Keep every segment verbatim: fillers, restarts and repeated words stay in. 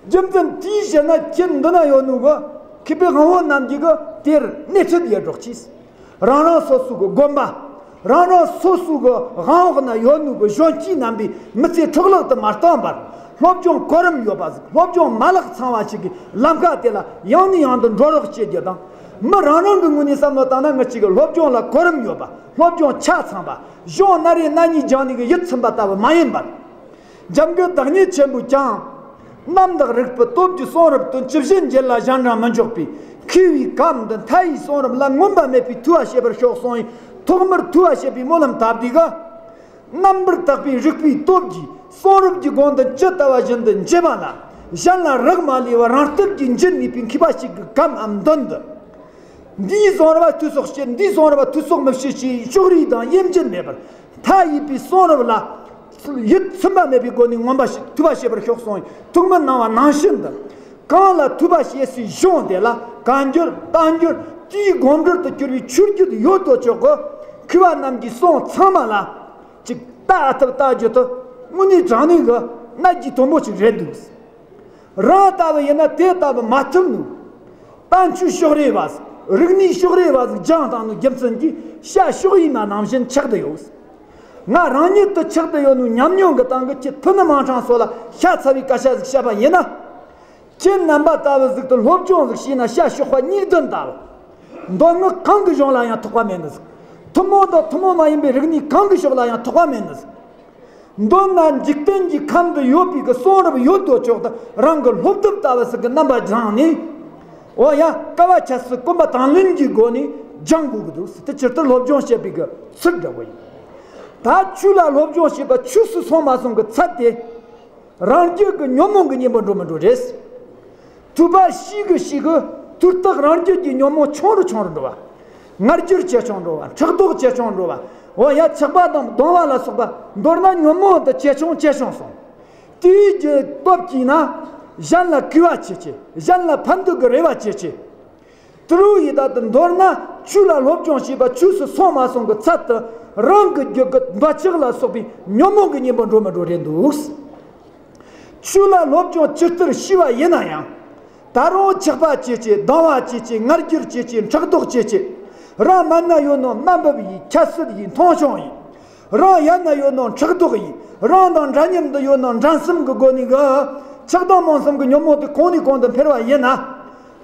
རྒྱུ་མཚན་དེའི་ཕྱིར་ན་ཁྱེད་འདི་ན་ཡོད་ནོ་གི་མཁས་པའི་དབང་བོ་རྣམས་ཀྱིས་གི་དེར་སྣེ་ཁྲིད་ཡེ་འགྲོ་གྱིས། རང་རང་སོ་སོ་གི་དགོན་པ། རང་རང་སོ་སོ་གི་དབང་འོག་ན་ཡོད་ནོ་གི་གཞོན་སྐྱེས་རྣམ་པས་མི་ཚེ་འཕྲོ་བརླག་ཏུ་མ་བཏང་བར། སློབ་སྦྱོང་གོ་རིམ་ཡོད་པ་ཟིག་སློབ་སྦྱོང་མ་ལག་ཚང་བ་ཞིག་གི་ལམ་ཁ་དེ་ལ་ཡང་ནས་ཡང་དུ་འགྲོ་རོགས་བྱེད་རྒྱུ་དང་། མི་རང་རང་གི་ངོས་ནས་བསམ་བློ་བཏང་ན། ང་གཅིག་གི་སློབ་སྦྱོང་ལ་གོ་རིམ་ཡོད་པ། སློབ་སྦྱོང་ཆ་ཚང་བ། གཞུང་སྣ་རེ་སྣ་གཉིས་སྦྱངས་ནས་གི་ཡིད་ཚིམ་པ་ལྟ་བུ་མ་ཡིན་པར། འཇམ་མགོན་བདག་ཉིད་ཆེན་པོས་ཀྱང་། རྣམ་དག་རིག་པའི་སྟོབས་ཀྱིས་གསུང་རབ་ཏུ། ཇི་བཞིན་འགྱུར་ལ་གཞན་དྲིང་མི་འཇོག་པའི། མཁས་པའི་གམ་དུ་མཐའ་ཡས་གསུང་རབ་ལ། མངོན་པ་མེད་པའི་ཐོས་པ་བྱེད་པར་ཤོག་གསུངས་ཡིན། ཐོག་མར་ཐོས་པ་བྱེད་པའི་སྨོན་ལམ་བཏབ་དུས་ག་རྣམ་པར་དག་པའི་རིག་པའི་སྟོབས་ཀྱིས་གསུང་རབ་ཀྱི་སྒོ་འདི་ཇི་ལྟ་བ་བཞིན་དུ་འབྱེད་པ་ལ། གཞན་ལ་རག་མ་ལས་པར་རང་སྟོབས་ཀྱིས་འབྱེད་ནུས་པའི་མཁས་པ་ཞིག་གི་གམ་འམ་མདུན་དུ། འདིའི་གསུང་རབ་ལ་ཐོས་ཟོག་བྱེད། འདིའི་གསུང་རབ་ལ་ཐོས་ཟོག་མི་བྱེད་ཅེས་ཕྱོགས་རིས་དང་དབྱེ་འབྱེད་མེད་པར། མཐའ་ཡས་པའི་གསུང་རབ་ལ་ཡིད་ཚིམ་པ་མེད་པའི་སྒོ་ནས་མངོན་པ་ཞིག་ཐོས་པ་བྱེད་པར་ཤོག་གསུངས་ཡིན། ཐུགས་སྨོན་གནང་བ་ནང་བཞིན་དུ། གང་ལ་ཐོས་པ་བྱེད་སའི་གཞུང་དེ་ལ་བཀའ་འགྱུར་བསྟན་འགྱུར་དེའི་སྒོམ་འགྲུལ་དུ་གྱུར་པའི་ཆོས་བརྒྱུད་ཡོད་དོ་ཅོག་གི་མཁས་པ་རྣམས་ཀྱི་གསུང་ཚང་མ་ལ་ཅིག་ལྟ་ཐུབ་ལྟ་རྒྱུ་དེ་དངོས་གནས་དྲང་གནས་ཀྱི་གནད་ཀྱི་དོན་པོ་ཅིག་རེད་འདུག་རང་ལྟ་བུ་ཡིན་ན་དེ་ལྟ་བུ་མ་ཐུབ་ནོ། བསྟན་བཅོས་ཕྱོགས་རིས་པ། རིག་གནས་ཕྱོགས་རིས་པ་ཟིག་སྦྱངས་བཏང་ནོ་རྒྱུ་མཚན་གྱིས་བཤད་ཕྱོགས་ཡིན་ན་ནང་བཞིན་ཆགས་བསྡད་ཡོད། ང་རང་ཉིད་དུ་ཆགས་བསྡད་ཡོད་ནོ་ཉམས་མྱོང་གི་སྟེང་གི་ཁྱེད་ཕུ་ནུ་མིང་སྲིང་སོགས་ལ་ཤ་ཚ་བའི་སྐད་ཆ་ཟིག་བཤད་པ་ཡིན་ན། ཁྱེད་རྣམ་པ་ལྟ་བུ་ཟིག་ཏུ་སློབ་སྦྱོང་ཟིག་བྱས་ན་བཤད་ཕྱོགས་པ་གཉིས་ལྡན་ལྟ་བུ། མདོ་སྔགས་གང་གི་གཞུང་ལ་ཡང་ཐོགས་པ་མེད་ནི་ཟིག་ཐུན་མོང་དང་ཐུན་མོང་མ་ཡིན་པའི་རིག་གནས་གང་གི་ཕྱོགས་ལ་ཡང་ཐོགས་པ་མེད་ནི་ཟིག་མདོར་ན་འཇིག་རྟེན་གྱི་ཁམས་འདི་ཡོད་པའི་གི་གསུང་རབ་ཡོད་དོ་ཅོག་དང་རང་གི་སློབ་དེབ་ལྟ་བུ་ཟིག་གི་རྣམ་པ་སྦྱངས་ནས། འོ་ཡ། དཀའ་བ་ཁྱད་བསད་གོམ་པ་དང་ལེན་གྱི་སྒོ་ནས་སྦྱང་དགོས་ཀྱི་འདུག་དེ་ཕྱིར་དུ་སློབ་སྦྱོང་བྱེད་པའི་གི་ཚུལ་འདྲ་བོ་ཡིན། ད་ཆོས་ལ་སློབ་སྦྱོང་བྱེད་པ་ཆོས་སུ་སོང་མ་སོང་གི་ཚད་དེ། རང་རྒྱུད་ཀྱི་ཉོན་མོངས་ཀྱི་གཉེན་པོ་འགྲོ་མི་འགྲོ་རེད། ཐོས་པ་ཞིག་གི་ཞིག་གི་དུས་རྟག་རང་རྒྱུད་ཀྱི་ཉོན་མོངས་ཆུང་རུ་ཆུང་རུ་འགྲོ་བ། ངར་འགྱུར་ཇེ་ཆུང་འགྲོ་བ། ཕྲག་དོག་ཇེ་ཆུང་འགྲོ་བ། འོ་ཡ། ཆགས་པ་དང་གདུང་བ་ལ་སོགས་པ་མདོར་ན་ཉོན་མོངས་དེ་ཇེ་ཆུང་ཇེ་ཆུང་སོང་། དེའི་རྒྱུ་སྟོབས་ཀྱིས་ན་གཞན་ལ་གུས་པ་ཆེ་ཆེ། གཞན་ལ་ཕན་འདོགས་ཀྱི་རེ་བ་ཆེ་ཆེ། དེ་རུ་ཡི་དྭགས་དེ་མདོར་ན་ཆོས་ལ་སློབ་སྦྱོང་བྱས་པ་ཆོས་སུ་སོང་མ་སོང་གི་ཚད་དུ་རང་གི་རྒྱུད་ཀྱི་འདོད་ཆགས་ལ་སོགས་པའི་ཉོན་མོངས་ཀྱི་གཉེན་པོ་འགྲོ་མི་འགྲོ་རེད་འདུག་ཆོས་ལ་སློབ་སྦྱོང་ཇི་ལྟར་བྱས་པ་ཡིན་ན་ཡང་། ད་རུང་ཆགས་པ་སྐྱེ་སྐྱེ། སྡང་བ་སྐྱེ་སྐྱེ། ངར་འགྱུར་སྐྱེ་སྐྱེ། ཕྲག་དོག་སྐྱེ་སྐྱེ། རང་མལ་ན་ཡོད་ནོ་རྣམ་འབབ་ཡིན། ཁྱད་གསོད་ཡིན། མཐོང་ཆུང་ཡིན། རང་ཡན་ན་ཡོད་ནོ་ཕྲག་དོག་ཡིན། རང་དང་འདྲ་མཉམ་དུ་ཡོད་ནོ་འགྲན་སེམས་ཀྱི་སྒོ་ནས་གི་ཆགས་སྡང་རྨོངས་གསུམ་གྱི་ཉོན་མོངས་དེ་གོང་ནས་གོང་དུ་འཕེལ་བ་ཡིན་ན།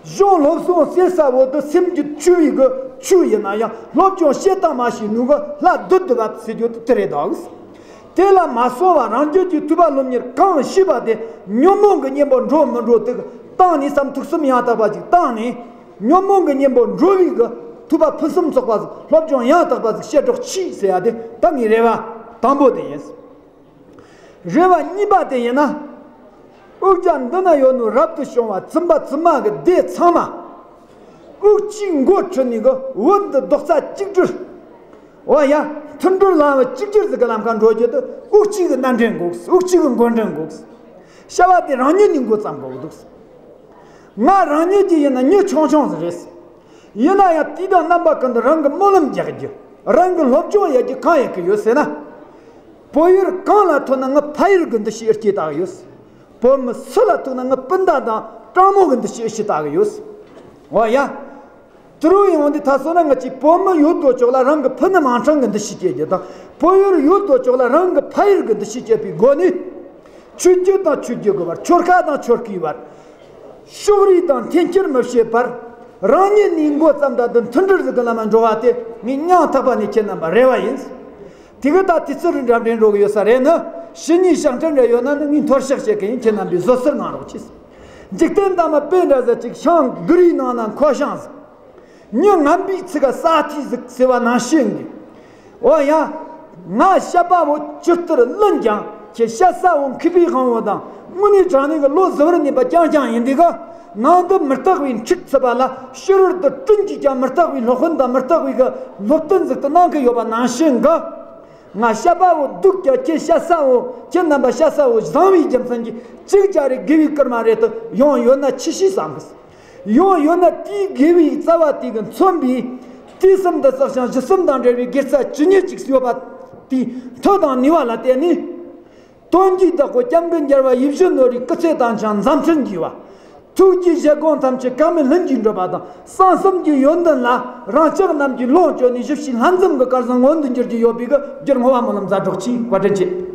གཞུང་སློབ་གསུང་ཟེར་ས་བོ་དེ་སེམས་རྒྱུད་འཁྲུལ་བའི་གི་ཆོས་ཡིན་ན་ཡང་སློབ་སྦྱོང་བྱེད་དང་མ་བྱེད་ནུས་གི་ལྷ་བདུད་འདུལ་བ་ཟེར་རྒྱུ་དེ་དེ་རེད་དོ། དེ་ལ་མ་སོང་བ་རང་རྒྱུད་ཀྱི་ཐོས་པ་སློབ་གཉེར་གང་བྱས་པ་དེ་ཉོན་མོངས་ཀྱི་གཉེན་པོ་འགྲོ་མི་འགྲོ་དེ་གི་སྟེང་ནས་བསམ་ཐུགས་བསམ་ཡང་དག་པ་ཅིག་བཏང་ནས། ཉོན་མོངས་ཀྱི་གཉེན་པོ་འགྲོ་བའི་གི་ཐོས་པ་ཕུན་སུམ་ཚོགས་པ་ཟིག་སློབ་སྦྱོང་ཡང་དག་པ་ཟིག་བྱེད་རོགས་གྱིས་ཟེར་ཡ་དེ་ད་ངའི་རེ་བ་དང་པོ་དེ་ཡིན། རེ་བ་གཉིས་པ་དེ་ཡིན་ན། དབུགས་ཀྱང་འདི་ན་ཡོད་ནོ་རབ་ཏུ་བྱུང་བ་བཙུན་པ་བཙུན་མ་གི་སྡེ་ཚང་མ། དབུགས་གཅིག་མགོ་ཁྲིད་ནས་གི་བོད་འདི་རྡོག་རྩ་གཅིག་སྒྲིལ། འོ་ཡ། མཐུན་སྒྲིལ་ལམ་གཅིག་གྱུར་ཟིག་གི་ལམ་ཁ་འགྲོ་རྒྱུ་དེ་དབུགས་གཅིག་གི་སྣ་འདྲེན་དགོས། དབུགས་གཅིག་གི་མགོ་འདྲེན་དགོས། བྱ་བ་དེ་རང་ཉིད་ནས་འགོ་བརྩམ་དགོས་འདུག་ང་རང་ཉིད་ཀྱི་ཡིན་ན་མྱི་ཆུང་ཆུང་ཟིག་རེད། ཡིན་ན་ཡང་དུས་དང་རྣམ་པ་ཀུན་ཏུ་རང་གི་སྨོན་ལམ་རྒྱག་རྒྱུ། རང་གི་སློབ་སྦྱོང་ཡག་རྒྱུ་གང་ཡག་གི་ཡོད་ཟེར་ན། བོད་ཡུལ་གང་ལ་ཐུག་ན་ངས་ཕ་ཡུལ་གི་འདུ་ཤེས་ཨེ་སྐྱེ་བཏང་གི་ཡོད། བོད་མི་སུ་ལ་ཐུག་ན་ངས་སྤུན་ཟླ་དང་དྲང་མོ་གི་འདུ་ཤེས་ཨེ་སྐྱེ་བཏང་གི་ཡོད། འོ་ཡ། དེ་རུ་ཡང་འོང་དུས་ད་སོང་ན་ང་ཅིག་བོད་མི་ཡོད་དོ་ཅོག་ལ་རང་གི་ཕུ་ནུ་མིང་སྲིང་གི་འདུ་ཤེས་སྐྱེ་རྒྱུ་དང་། བོད་ཡུལ་ཡོད་དོ་ཅོག་ལ་རང་གི་ཕ་ཡུལ་གི་འདུ་ཤེས་སྐྱེ་བའི་སྒོ་ནས། ཆོས་བརྒྱུད་དང་ཆོས་བརྒྱུད་གི་བར། ཆོལ་ཁ་དང་ཆོལ་ཁའི་བར། ཕྱོགས་རིས་དང་འཐེན་འཁྱེར་མི་བྱེད་པར། རང་ཉིད་ནས་འགོ་བརྩམས་ད་དུ་མཐུན་སྒྲིལ་ཟིག་གི་ལམ་ལ་འགྲོ་བ་དེ་ངས་སྙིང་ཐག་པ་ནས་ཁྱེད་རྣམ་པར་རེ་བ་ཡིན། དེ་གི་ད་དུས་ཚོད་རིང་འགྲམ་འདྲེན་འགྲོ་གི་ཡོད་ས་རེད་ནི། ཕྱི་ཉིན་ཞག་ཁྲི་འདྲ་ཡོད་ན་ནི་ངས་མཐོལ་བཤགས་བྱེད་གི་ཡིན། ཁྱེད་རྣམ་པས་བཟོད་གསོལ་གནང་རོགས་གྱིས། འཇིག་རྟེན་ད་མ་དཔེ་འདྲ་ཟེར་ཅིག་ཤང་གུ་རུའི་ནང་ན་འཁོར་ཤང་ཟིག་མྱི་ངན་པའི་ཚིག་ག་ས་ཐིག་ཟིག་ཟེར་བ་ནང་བཞིན་གྱི། འོ་ཡ། ང་བཤད་པ་བོ་ཇི་ལྟར་གླེན་ཀྱང་ཁྱེད་བཤད་ས་བོ་མཁས་པའི་དབང་བོ་དང་དངོས་གནས་དྲང་གནས་ཀྱི་བློ་གཟུ་བོར་གནས་པ་རྐྱང་རྐྱང་ཡིན་དུས་ག་ནང་དུ་མི་རྟག་པའི་འཁྲིག་ཚུད་པ་ལ་ཕྱི་རོལ་དུ་སྤྲིན་གྱིས་ཀྱང་མི་རྟག་པའི་སློབ་དཔོན་དང་མི་རྟག་པའི་གི་སློབ་སྟོན་ཟིག་ཏུ་གནང་གི་ཡོད་པ་ནང་བཞིན་གྱི། ང་བཤད་པ་བོ་སྡུག་ཀྱང་ཁྱེད་བཤད་ས་བོ་ཁྱེད་རྣམ་པ་བཤད་ས་བོ་བཟང་བའི་རྒྱུ་མཚན་གྱིས་གཅིག་ཀྱང་རེ་དགེ་བའི་སྐར་མ་རེ་དུ་ཡོང་ཡོད་ན་ཆི་ཤེས་བསམ་གི། ཡང་ཡོད་ན་དེའི་དགེ་བའི་རྩ་བ་དེ་གི་མཚོན་པའི་དུས་གསུམ་དུ་བསགས་ཤིང་གཞི་གསུམ་དང་འབྲེལ་བའི་དགེ་རྩ་ཇི་སྙེད་ཅིག་ཡོད་པ་དེའི་མཐུ་དང་ནུས་པ་ལ་བརྟེན་ནས། དོན་གྱི་བདག་པོ་སྐྱབས་མགོན་རྒྱལ་བ་ཡིད་བཞིན་ནོར་བུའི་སྐུ་ཚེ་དང་འཆང་མཛད་འཕྲིན་རྒྱས་པ། ཐུགས་ཀྱི་བཞེད་དགོངས་ཐམས་ཅད་གང་མིན་ལྷུན་གྱིས་འགྲུབ་པ་དང་། གསང་གསུམ་གྱི་ཡོན་ཏན་ལ་རང་ཅག་རྣམས་ཀྱིས་ལོངས་སྤྱོད་ནས་ཞབས་ཕྱི་ལྷ་འཛོམས་ཀྱི་སྐལ་བཟང་མངོན་དུ་འགྱུར་གྱི་ཡོད་པའི་གི་རྒྱུར་བསྔོ་བ་སྨོན་ལམ་ཛ་དྲག་ཅིག་བཀའ་དྲིན་ཆེ།